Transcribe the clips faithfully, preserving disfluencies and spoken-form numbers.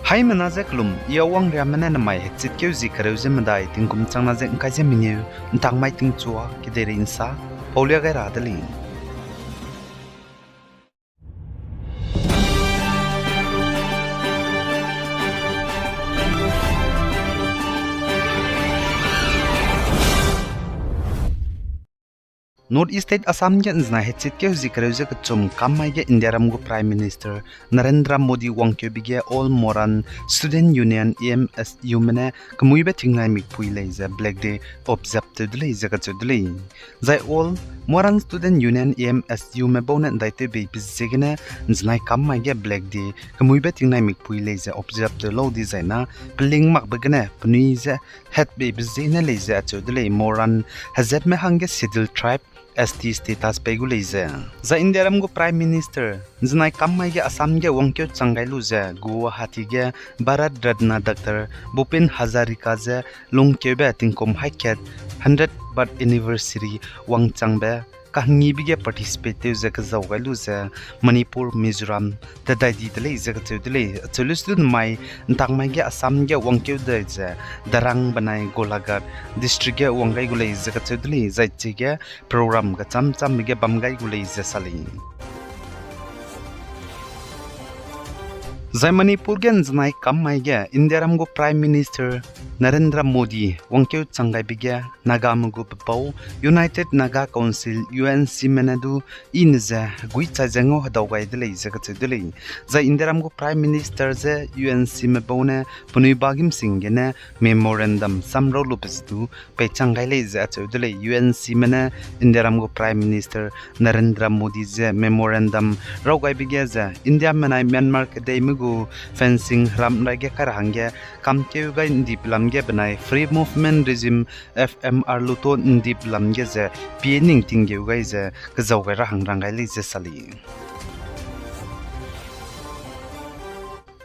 Haimena ze kelum, I Awang Riame ne namai hechit keu zie kereu ze medai tingkum changna ze ngkai ze mengeu, ntak mai tingchua kedeirei nsa paulia gai ra de lei. North East State Assam ge nzenai hechit keu zie kereu ze kechum kam mai ge Indiaram gu Prime Minister Narendra Modi wangkeube ge All Moran Student Union, A M S Ume ne kemuibe tingnai mikpui lei ze Black Day observe tew de lei ze kacheu de lei. Zai All Moran Student Union, A M S Ume bau ne ndaitew beibe ziegene nzenai kam mai ge Black Day kemuibe tingnai mikpui lei ze observe tew lau dizai na, peling makbe gene penui ze hetbeibe ziegene lei ze acheu de lei. Moran hezatme hangge Scheduled Tribe, S T status pei gu lei ze. Zai Indiaram gu Prime Minister nzenai kam mai ge Assam ge wangkeu chang gai lu ze Guwahati ge Bharat Ratna Doctor Bhupen Hazarika ze lungkeube tingkum haî kat hundred birth anniversary wangchangbe kahengibe ge participate tew ze kezau gai lu ze Manipur, Mizoram tedai di de lei ze kacheu de lei. Acheu lu sidu namai ntak mai ge Assam ge wangkeu dai ze Darrang benai Golaghat district ge wang gai gu lei ze kacheu de lei. Zai chige program kecham chambe ge bam gai gu lei ze sa lei. Zai Manipur ge nzenai kam mai ge Indiaram gu Prime Minister Narendra Modi wangkeu chang gaibe ge Nagame gu pepau United Naga Council, U N Cme ne du ine ze heguichai ze ngau hedau gai de lei ze kacheu de lei. Zai Indiaram gu Prime Minister ze U N Cme bau ne penui ba gîmsing gene memorandum samrau lube ze du peichang gai lei ze acheu de lei. U N Cme ne Indiaram gu Prime Minister Narendra Modi ze memorandum rau gaibe ge ze India menai Myanmar kedeime gu fencing heram rai ge kai ra hangge kamkeu gai ndip lam ge benai Free Movement Regime, F M R luto ndip lam ge ze pie ning tinggeu gai ze kezau gai ra hang rang gai lei ze sa lei.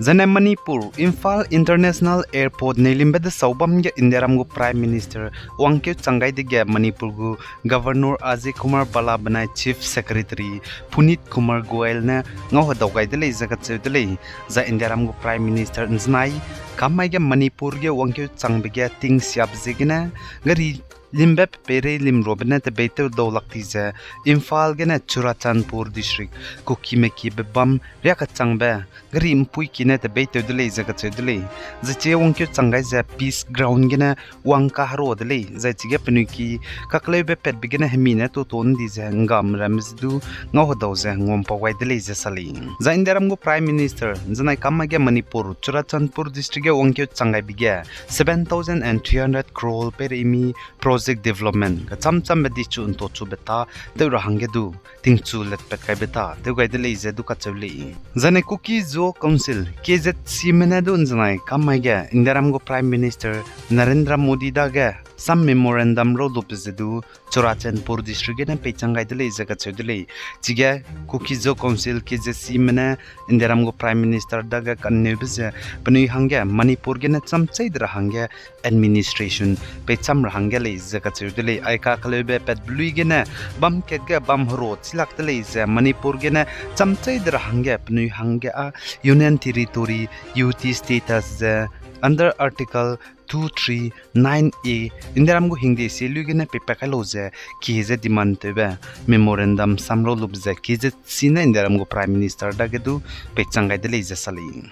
Zane Manipur, Imphal International Airport neilimbe desau bam ge Indiaram gu Prime Minister wangkeu chang gai dege Manipur gu Governor Ajay Kumar Bhalla benai Chief Secretary Puneet Kumar Goel ne ngau hedau gai de lei ze kacheu de lei. Zai Indiaram gu Prime Minister nzenai kam mai ge Manipur ge wangkeu changbe ge tingsiabe ziegene gari limbe pepeirei limrobe ne tebeitew dau lak di ze Imphal gene Churachandpur District Kukime kibe bam riakechangbe gari mpuiki ne tebeitew de lei ze kacheu de lei. Zai chige wangkeu chang gai ze Peace Ground gene wang kahero de lei. Zai chige penui ki kakleube patbe gene hemi ne tuto ndi ze ngam ramme ze du ngau hedau ze nguampau gai de lei ze sa lei. Zai Indiaram gu Prime Minister nzenai kam mai ge Manipur Churachandpur District ge wangkeu chang gaibe ge seven thousand and three hundred crore peireimi project development kecham chambe dichu ntochube ta tew ra hangge du tingchu letpat kaibe ta tew gai de lei ze du kacheu lei. Zane Kuki-Zo Council, K Z Cme ne du nzenai kam mai ge Indiaram gu Prime Minister Narendra Modi dage sam memorandum rau lube ze du Churachandpur District gene peichang gai de lei ze kacheu de lei. Chige Kuki-Zo Council, K Z Cme ne Indiaram gu Prime Minister dage kanneube ze penui hangge Manipur gene chamchei de ra hangge administration peicham ra hangge lei ze kacheu de lei. Ai kakleube patbe lui gene bam kat ge bam hero chilak de lei ze Manipur gene chamchei de ra hangge penui hangge a Union Territory, U T status ze under Article two three nine A Indiaram gu hingde sie lui gene peipat kai lau ze ki ze demand tewbe memorandum samrau lube ze K Z Cne Indiaram gu Prime Minister dage du peichang gai de lei ze sa lei.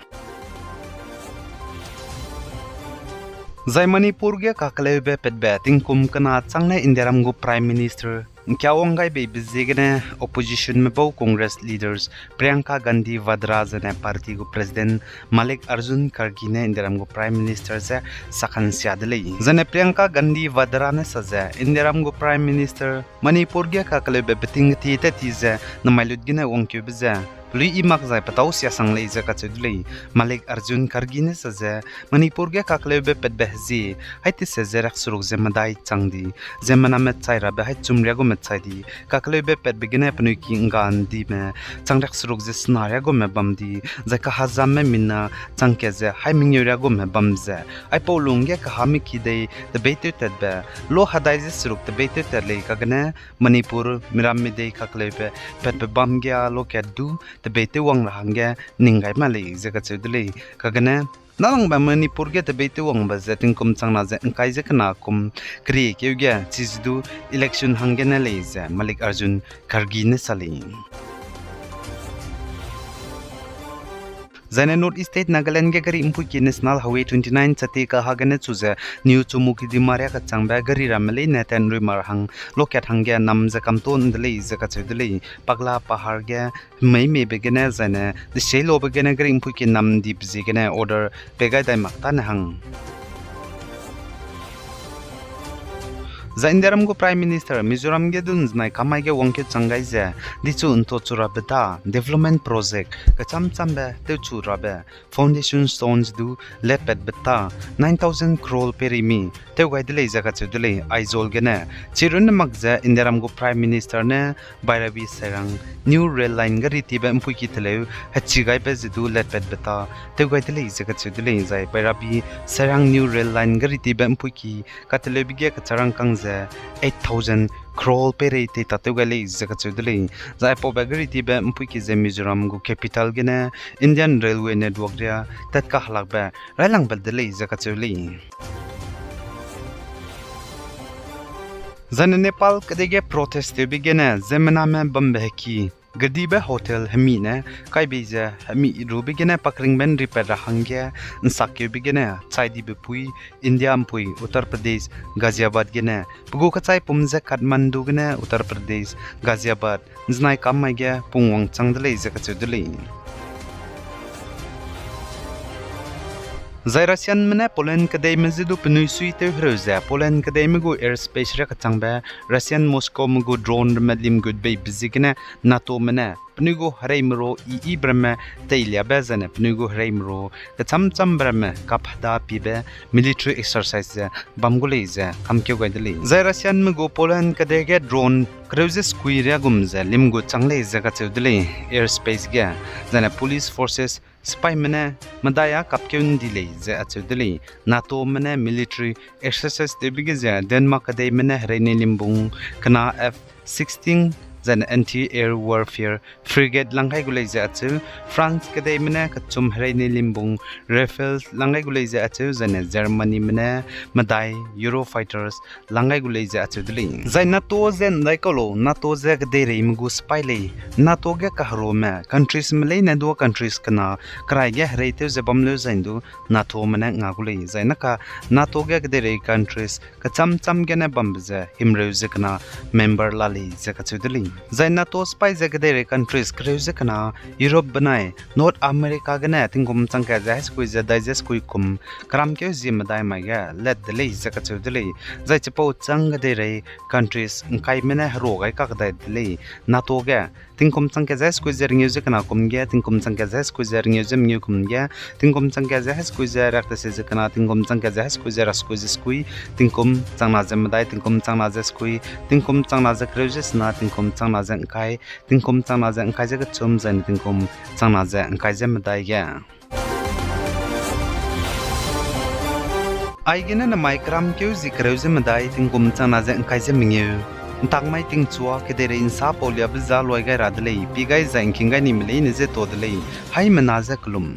Zai Manipur ge kakleube patbe tingkum kena changne Indiaram gu Prime Minister nkia wang gai beibe ziegene oppositionme bau Congress leaders Priyanka Gandhi Vadra zane party gu President Mallikarjun Kharge ne Indiaram gu Prime Minister ze sakhansia de lei. Zane Priyanka Gandhi Vadra ne sa ze Indiaram gu Prime Minister Manipur ge kakleube beting ketie tat ti ze namai lut gene wangkeube ze pelui i mak zai petâu siasang lei ze kacheu de lei. Mallikarjun Kharge ne sa ze Manipur ge kakleube patbe hezie hai tese ze riakseruk ze medai chang di, ziemmename chai rabe hai chum riagume chai di, kakleube patbe gene penui ki ngga ndime chang riakseruk ze sena riagume bam di, zai kahazamme mina chang kat ze hai mengeu riagume bam ze aipau lungge kahame ki dei tebeitew tatbe, lo hedai ze seruk tebeitew tat lei kagene Manipur miramme dei kakleube patbe bam ge a lo kat du tebei tew wang ra hangge ning gai ma lei ze kacheu de lei. Kagene, nalangbe Manipur ge tebei tew wangbe ze tingkum changna ze ngkai ze kena kum keriekeu ge chize du election hanggene lei ze Mallikarjun Kharge ne sa lei. Zaine North East State Nagaland ge gari mpuiki National Highway twenty nine chate kahagene chu ze New Chumoukedima riâ kechangbe gari ramme leine tenrui mar hang lokat hangge nam ze kamto nde lei ze kacheu de lei. Pagla Pahar ge hemei meibe gene zaine deseilobe gene gari mpuiki nam ndibe ziegene order pei gai dai mak tane hang. Zai Indiaram gu Prime Minister Mizoram ge du nzenai kamai ge wangkeu chang gai ze, dichu nto chu rabe ta, development project kecham chambe tewchu rabe, foundation stones du letpatbe ta, nine thousand crore peireimi tew gai de lei ze kacheu de lei, Aizawl gene. Chirunne mak ze Indiaram gu Prime Minister ne Bairabi Sairang New Rail Line garitibe mpuiki teleu hechi gaibe ze du letpatbe ta tew gai de lei ze kacheu de lei, zai Bairabi Sairang New Rail Line garitibe mpuiki kateleube ge kecharangkang ze eight thousand crore peirei tei ta tew gai lei ze kacheu de lei. Zai aipaube garitibe mpuiki ze Mizoram gu capital gene Indian Railway Network riâ tat kahelakbe railangbe de lei ze kacheu lei. Zaine Nepal kedei ge protest tewbe gene ziemmename bambe heki, gedibe hotel hemi ne kaibei ze hemi rube gene pakringbe nripat ra hangge nsakkeube gene chai dibe pui India mpui Uttar Pradesh Ghaziabad gene pe gu kechaipum ze Kathmandu gene Uttar Pradesh Ghaziabad nzenai kam mai ge pungwang chang de lei ze kacheu de lei. Zai Russianme ne Poland kedeime je du penui suitew hereu ze Poland kedeime gu airspace riâ kechangbe Russian Moscowme gu drone ramme limgut beibe ziegene NATOme ne penui gu hereime ru i-ibe ramme teiliabe zaine penui gu hereime ru kecham chambe ramme kapheda piebe military exercise ze bam gu lei ze kamkeu gai de lei. Zai Russianme gu Poland kedei ge drone kereu ze sekui riâ gum ze limgut chang lei ze kacheu de lei airspace ge, zaine police forces sipaime ne medai â kapkeu ndi lei ze acheu de lei. NATOme ne military exercise tewbe ge ze Denmark kedeime ne hereine limbung kena F sixteen zaine anti-air warfare frigate lang gai gu lei ze acheu, France kedeime ne kechum hereine limbung Rafale lang gai gu lei ze acheu, zaine Germanyme ne medai Eurofighters lang gai gu lei ze acheu de lei. Zai NATO ze ndaikau lau, NATO ze kedeireime gu sipai lei. NATO ge kaherume countries me leine dua countries kena kerai ge hereitew ze bam leu zai ndu NATOme ne nga gu lei. Zai naka NATO ge kedeirei countries kecham cham gene bambe ze himreu ze kena member la lei ze kacheu de lei. Zai NATO sipai ze kedeirei countries kereu ze kena Europe benai North America gene tingkum chang kat ze hai sekui ze dai ze sekui kum keramkeu zie medai mai ge let de lei ze kacheu de lei. Zai chipau chang kedeirei countries ngkaime ne herua gai kakdai de lei. NATO ge tingkum chang kat ze hai sekui ze rengeu ze kena kum ge, tingkum chang kat ze hai sekui ze rengeu ze mengeu kum ge, tingkum chang kat ze hai sekui ze riakteset ze kena, tingkum chang kat ze hai sekui ze ra sekui ze sekui, tingkum changna ze medai, tingkum changna ze sekui, tingkum changna ze kereu ze sena, tingkum changna ze ngkai, tingkum changna ze ngkai ze kechum, zaine tingkum changna ze ngkai ze medai ge. Aigene nemai keramkeu zie kereu ze medai tingkum changna ze ngkai ze mengeu. Ntakmai tingchua kedeirei nsa pauliabe za luai gai ra de lei, pie gai zai ngking gai nime leine je ta de lei, haimena je kelum.